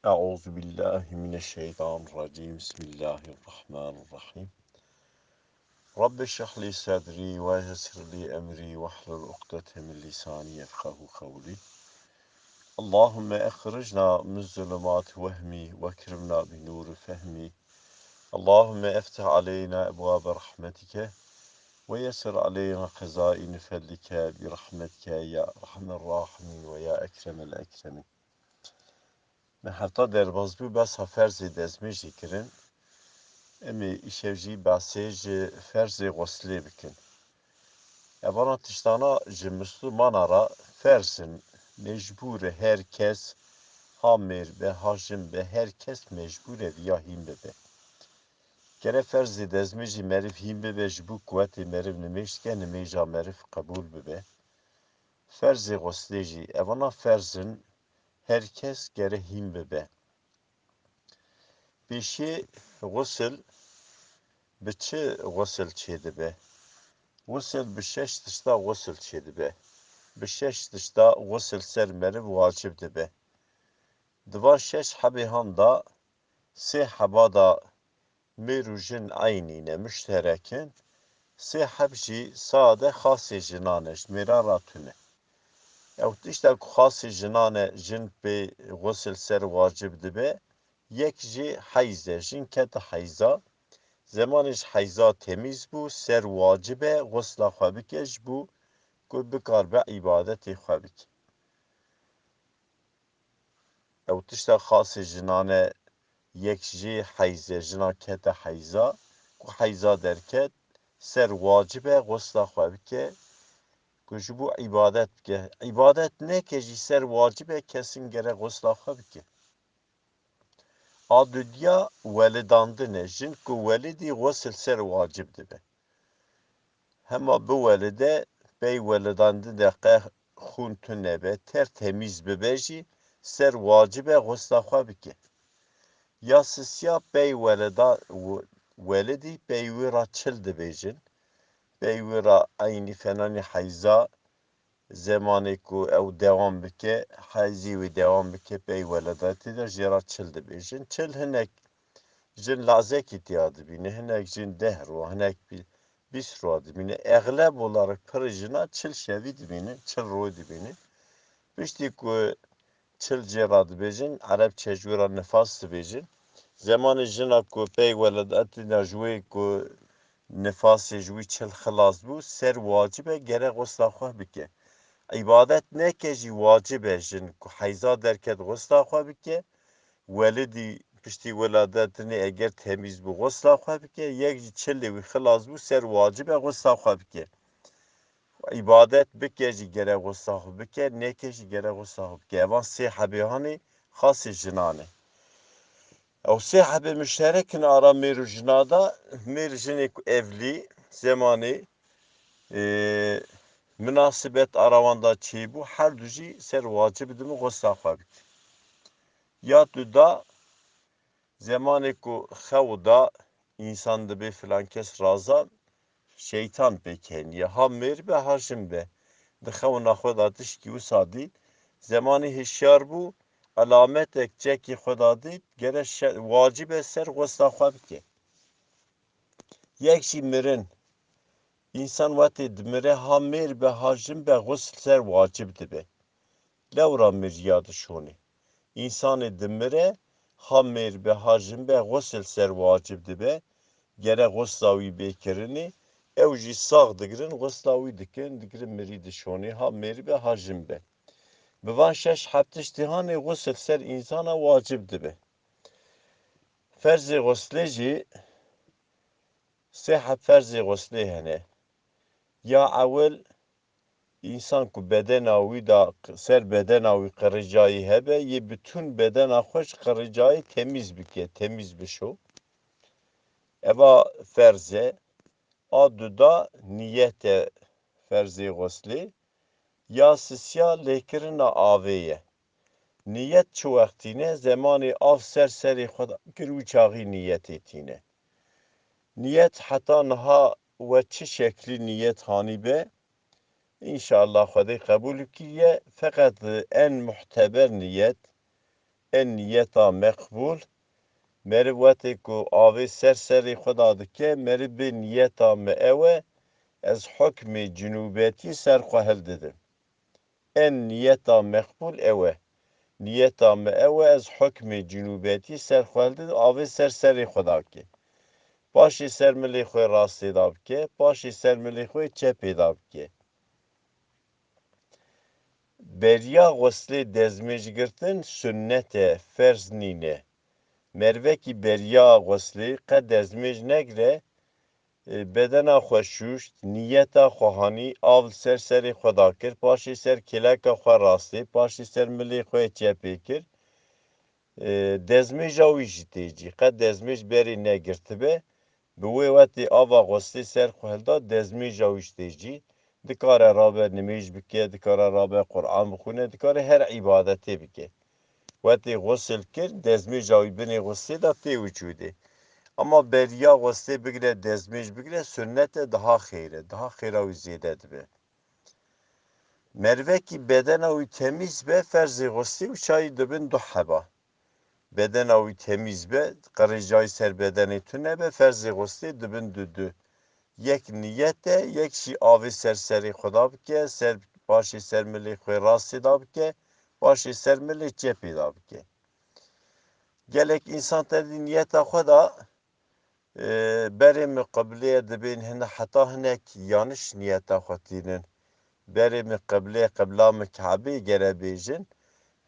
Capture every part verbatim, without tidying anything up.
أعوذ بالله من الشيطان الرجيم. بسم الله الرحمن الرحيم. رب اشرح لي صدري ويسر لي أمري واحلل عقدة من لساني يفقه قولي. اللهم أخرجنا من ظلمات وهمي وأكرمنا بنور فهمي. اللهم افتح علينا أبواب رحمتك ويسر علينا خزائن فضلك برحمتك يا أرحم الراحمين ويا أكرم الأكرمين. Me hefta derbas bû, behsa ferzê dezmêjê kirin. Em ê îşev jî behsê ji ferzê xuslê bikin. Evana tiştana ji Mislimana re ferz in, mecbûr e her kes, ha mêr be, ha jin be, her kes mecbûr e viya hîn bibe. Gere ferzê dezmêjê meriv hîn bibe, ji bo kuwetê meriv nimêj dike, nimêja meriv qebûl bibe. Ferzê xuslê jî, evana ferz in, her kes gere hîn bibe. Pêşê xusil bi çi xusil çêdibe? Xusil bi şeş tişta xusil çêdibe. Bi şeş tişta xusil ser meriv wacib dibe. Di van şeş hebê han de sê heba de mêr û jin eynî ne, muşterek in. Sê heb jî sade xasê jinan e, ji mêran re tune. Ew tişta ku xasê jinan e, jin pê xusil ser wacib dibe, yek jî heyz e, jin kete heyza. Zemanê ji heyza temîz bû, ser wacib e xusla xwe bike, ji bo ku bikaribe îbadetê xwe bike. Ew tişta xasê jinan e, yek jî heyz e, jina kete heyza, ku heyza derket, ser wacib e xusla xwe bike, ku ji bo îbadet bike. Îbadet neke jî ser wacib e, kesin gere xusla xwe bike. A dudiya welidandin e. Jin ku welidî xusil ser wacib dibe. Hema biwelide, pey welidandin de qe xûn tune be, ter temîz bibe jî ser wacib e xusla xwe bike. Ya sisiya pey welida-, w-, welidî pey wî re çil dibêjin. Pey wî re eynî fenanî heyza, zemanê ku ew dewam bike, heyzê wî dewam bike, pey weledatê de jê re çil dibêjin. Çil hinek jin lazekî tiya dibîne, hinek jin deh rû, hinek bî-, bîst rû dibîne. Exleb olarak pirê jina çil şevî dibîne, çil rû dibîne. Piştî ku çil jê re dibêjin, Erebçe ji wê re nifas dibêjin. Zemanê jina ku pey weledatê de ji wê ku nifasê ji wî çil xilas bû, ser wacib e gere xusla xwe bike. Îbadet neke jî wacib e jin ku heyza derket xusla xwe bike. Welidî piştî weladetinê eger temîz bû xusla xwe bike. Yek jî çilê wî xilas bû, ser wacib e xusla xwe bike. Îbadet bike jî gere xusla xwe bike, neke jî gere xusla xwe bike. Evan sê hebê hanê xasê jinan e. Ew sê hebê muşterek in ara mêr û jina de, mêr jinê ku evlî, zemanê, ê, minasibet ara wan de çêbû, her du jî ser wacib dibin xusla xwe bike. Ya duda, zemanê ku xew da, însan dibê filan kes razan, şeytan pêk heniye. Ha mêr be, ha jin be. Di xewna xwe de tişkî wisa dît. Zemanê hişyar bû, elametek çekî xwe de dît, gere şe-, wacib e ser xwesta xwe bike. Yek jî mirin. Însan wetê dimire, ha mêr be, ha jin be, xusl ser wacib dibe. Lewra miriya dişonê. Însanê dimire, ha mêr be, ha jin be, xusl ser wacib dibe. Gere xusla wî bê kirinê. Ew jî sax digirin, xusla wî dikin, digirin mirî dişonê, ha mêr be, ha jin be. Bi van şeş heb tiştî hanê xusl ser însana wacib dibe. Ferzê xuslê jî sê heb ferzê xuslê hene. Ya ewil, însan ku bedena wî da, ser bedena wî qiricayî hebe, yê bitûn bedena xwe ji qiricayî temîz bike, temîz bişo. Eva ferz e. A duda niyet e ferzê xuslê. Ya sisiya lêkirina avê ye. Niyet çi wext tîne? Zemanê av ser serê xwe de kir, wî çaxî niyetê tîne. Niyet heta niha we çi şeklî niyet hanî be, înşallah Xwedê qebûl bikiriye. Feqet en muhteber niyet, E niyeta meqbûl, meriv wetê ku avê ser serê xwe da dike, meriv bê niyeta me ew e, ez hukmê cinûbetî ser xwe hildidim. E niyeta meqbûl ew e. Niyeta me ew e, ez hukmê cinûbetî ser xwe hildidim, avê ser serê xwe da bike. Paşê ser milê xwe rastê da bike, paşê ser milê xwe çepê da bike. Beriya xuslê dezmêj girtin sunnet e, ferz nîne. Mervekî beriya xuslê qe dezmêj negire, e, bedena xwe şûşt, niyeta xwe hanî, av li ser serê xwe da kir, paşê ser kêleka xwe rastê, paşê ser milê xwe çepê kir. E, dezmêja wî jî tê cî. Qe dezmêj berê negirtibe, bi wê wetê ava xuslê ser xwe hilda, dezmêja wî jî tê cî. Dikare rabe nimêj bike, dikare rabe Quran bixwîne, dikare her îbadetê bike. Wetê xusil kir, dezmêja wî binê xuslê de tê wicûdê. Ama beriya xuslê bigire, dezmêj bigire, sunnet e, daha xêr e, daha xêra wî zêde dibe. Mervekî bedena wî temîz be, ferzê xuslê û çayî dibin du heba. Bedena wî temîz be, qirêjayî ser bedenê tune be, ferzê xuslê dibin du du. Yek niyet e, yek jî avê ser serê xwe da bike, ser, paşê ser milê xwe rastê da bike, paşê ser milê çepê da bike. Gelek însan tevdî niyeta xwe da, e, berê min qiblê ye dibên hine, heta hinek yaniş niyeta xwe tînin. Berê min qiblê, qibla min Kabê gere bêjin.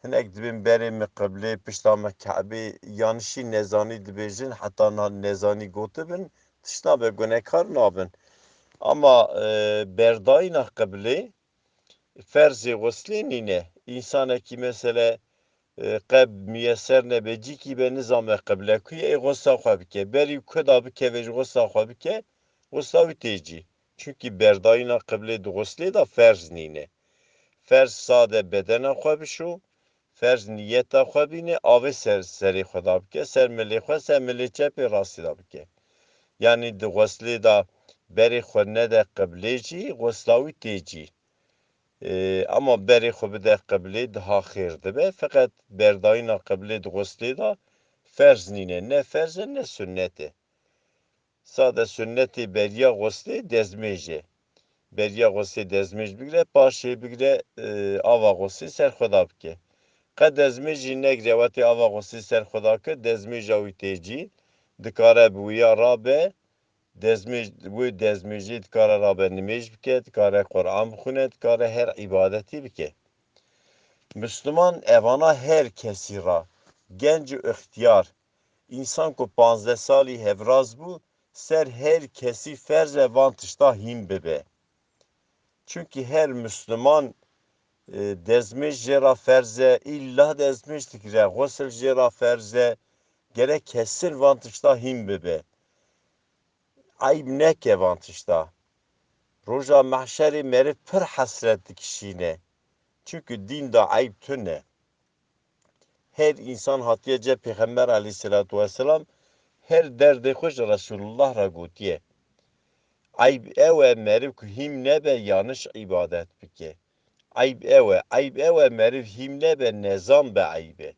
Hinek dibên berê min qiblê, pişta min Kabê, yanişî nezanî dibêjin, heta na nezanî gotibin, tişta be gunekar nabin. Ama, e, berdayîna qiblê ferzê xuslê nîne. Însanekî mesele, e, qe miyeser nebe, cîkî be nizame qible ku ye, ê xwesta xwe bike. Berî ku da bikeve ji xwesta xwe bike, xwesta wî tê cî. Çunkî berdayîna qiblê di xuslê de ferz nîne. Ferz sade bedena xwe bişo, ferz niyeta xwe bîne, avê ser, serê xwe da bike, ser milê xwe, ser milê çepê rastî da bike. Yanî di xuslê de berê xwe nede qiblê jî, xwesta wî tê cî. Ê, ama berê xwe bide qiblê daha xêr dibe. Feqet berdayîna qiblê di xuslê de ferz nîne. Ne ferz e, ne sunnet e. Sade sunnetê beriya xuslê dezmêj e. Beriya xuslê dezmêj bigire, paşê bigire, e, ava xuslê ser xwe da bike. Qe dezmêj jî negire, wetê ava xuslê ser xwe da kir, dezmêja wî tê cî, dikare bi wîya rabe, dezmêj, wê dezmêjê dikare rabe nimêj bike, dikare Quran bixwîne, dikare her îbadetî bike. Misliman evana her kesî ra, genc û ixtiyar, însan ku panzdeh salî hevraz bû, ser her kesî ferz e van tişta hîn bibe. Çunkî her Misliman, e, dezmêj jê ra ferz e, îlla dezmêj digire, xusil jê ra ferz e, gerek kesin van tişta hîn bibe. Eyb neke van tişta. Roja mehşerê meriv pir hesret dikişîne. Çunkî dîn de eyb tune. Her însan hatiye cem Pêxember aleyhisselatu vesselam, her derdê xwe ji Resulullah re gotiye. Eyb ew e meriv ku hîm nebe yaniş îbadet bike. Eyb ew e, eyb ew e meriv hîm nebe nezan be eyb e.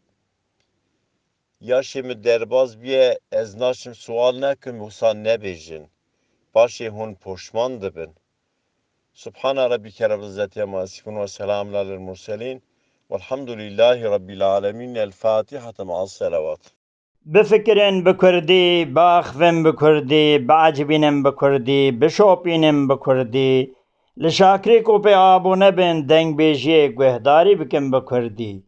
Yaşê min derbaz bûye, ez naçim sual nekim, wisa nebêjin. Paşê hûn poşman dibin. Subhana Rabbike Rabbil İzzeti Amma Yasifun ve Selamun Alel Murselin. Velhamdülillahi Rabbil Alemin. El Fatiha ma'as selavat. Bifikirin bi kurdî, biaxivin bi kurdî, biecibînin bi kurdî, bişopînin bi kurdî. Li şakrî ku pê abone bin, dengbêjiyê guhdarî bikin bi kurdî.